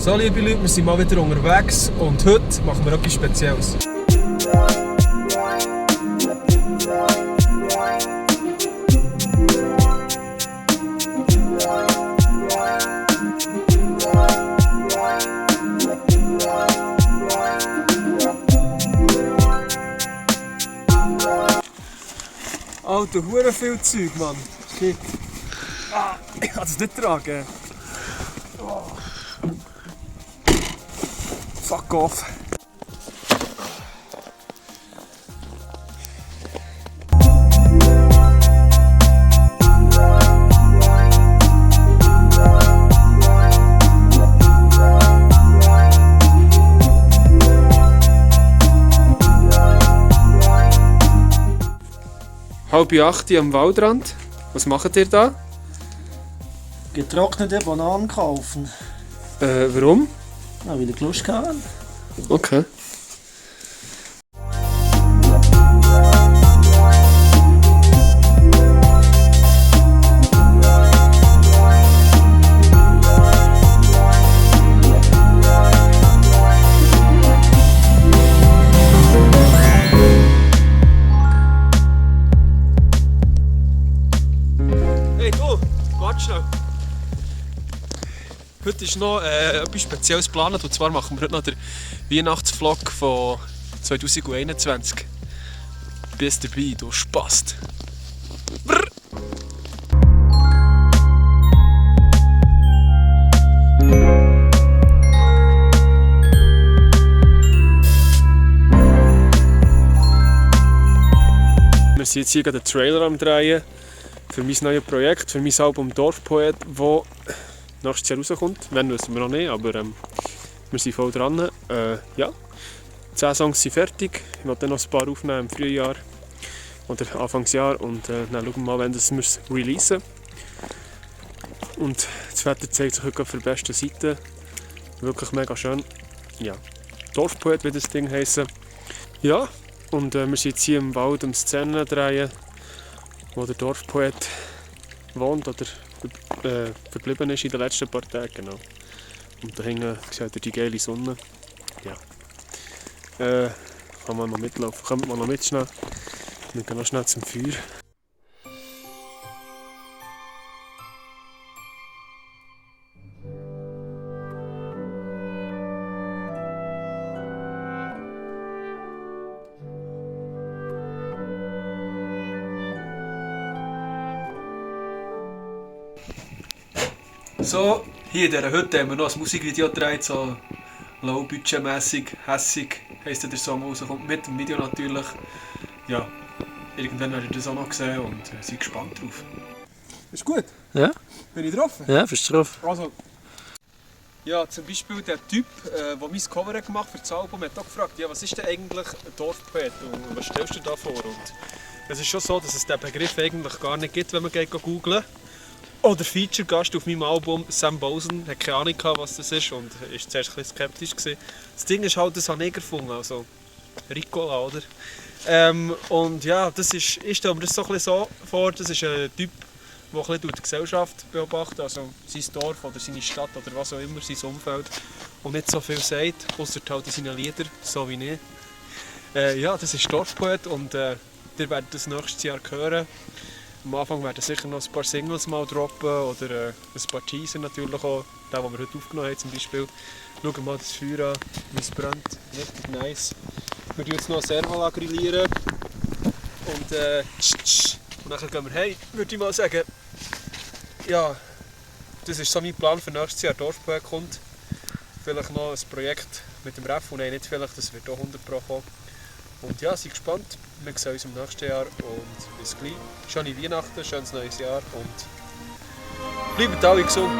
So, liebe Leute, wir sind mal wieder unterwegs und heute machen wir etwas Spezielles. Alter, hure viel Zeug, Mann. Shit. Ah, ich kann das nicht tragen. Oh. Fuck off. Halb 8 am Waldrand. Was macht ihr da? Getrocknete Bananen kaufen. Warum? Ja, weil ich Lust hatte. Okay. Hey du, warte schnell. Heute ist noch etwas Spezielles geplant, und zwar machen wir heute noch den Weihnachtsvlog von 2021. Bist dabei, du Spast. Brrr. Wir sind jetzt hier gerade den Trailer am Drehen für mein neues Projekt, für mein Album Dorfpoet, das nächstes Jahr rauskommt. Wann wissen wir noch nicht, aber wir sind voll dran. Ja, 10 Songs sind fertig. Ich will dann noch ein paar aufnehmen im Frühjahr oder Anfangsjahr und dann schauen wir mal, wann wir es releasen. Und das Wetter zeigt sich heute auf der besten Seite. Wirklich mega schön. Ja, Dorfpoet wird das Ding heißen. Ja, und wir sind jetzt hier im Wald um Szenen drehen, wo der Dorfpoet wohnt oder verblieben ist in den letzten paar Tagen. Genau. Und da hinten seht ihr die geile Sonne. Ja. Kann man noch mitlaufen, kommt man noch mit schnell. Wir gehen noch schnell zum Feuer. So, hier in dieser Hütte haben wir noch ein Musikvideo gedreht, so low-budgetmässig, hässig heisst der Song rauskommt, mit dem Video natürlich. Ja, irgendwann werdet ihr das auch noch sehen und seid gespannt drauf. Ist gut? Ja? Bin ich drauf? Ja, bist du drauf? Also, ja, zum Beispiel der Typ, der mein Cover gemacht für das Album, hat auch gefragt, ja, was ist denn eigentlich ein Dorfpoet und was stellst du dir da vor? Und es ist schon so, dass es diesen Begriff eigentlich gar nicht gibt, wenn man googelt. Oder Feature-Gast auf meinem Album, Sam Bosen, hat keine Ahnung gehabt, was das ist und war zuerst ein bisschen skeptisch gewesen. Das Ding ist halt, das habe ich gefunden, also Ricola, oder? Und ja, ich stelle mir das so ein bisschen so vor, das ist ein Typ, der ein bisschen die Gesellschaft beobachtet, also sein Dorf oder seine Stadt oder was auch immer, sein Umfeld und nicht so viel sagt, außer halt in seinen Liedern, so wie ich. Ja, das ist Dorfpoet und ihr werdet das nächstes Jahr hören. Am Anfang werden sicher noch ein paar Singles mal droppen oder ein paar Teaser natürlich auch, den wir heute aufgenommen haben zum Beispiel. Schauen mal das Feuer an, wie es brennt, richtig nice. Wir grillieren jetzt noch ein Servo grillieren und dann gehen wir heim, würde ich mal sagen. Ja, das ist so mein Plan für nächstes Jahr, Dorfpoet kommt. Vielleicht noch ein Projekt mit dem Ref und nein, nicht vielleicht, das wird auch 100% kommen. Und ja, seid gespannt. Wir sehen uns im nächsten Jahr und bis gleich. Schöne Weihnachten, schönes neues Jahr und bleibt alle gesund.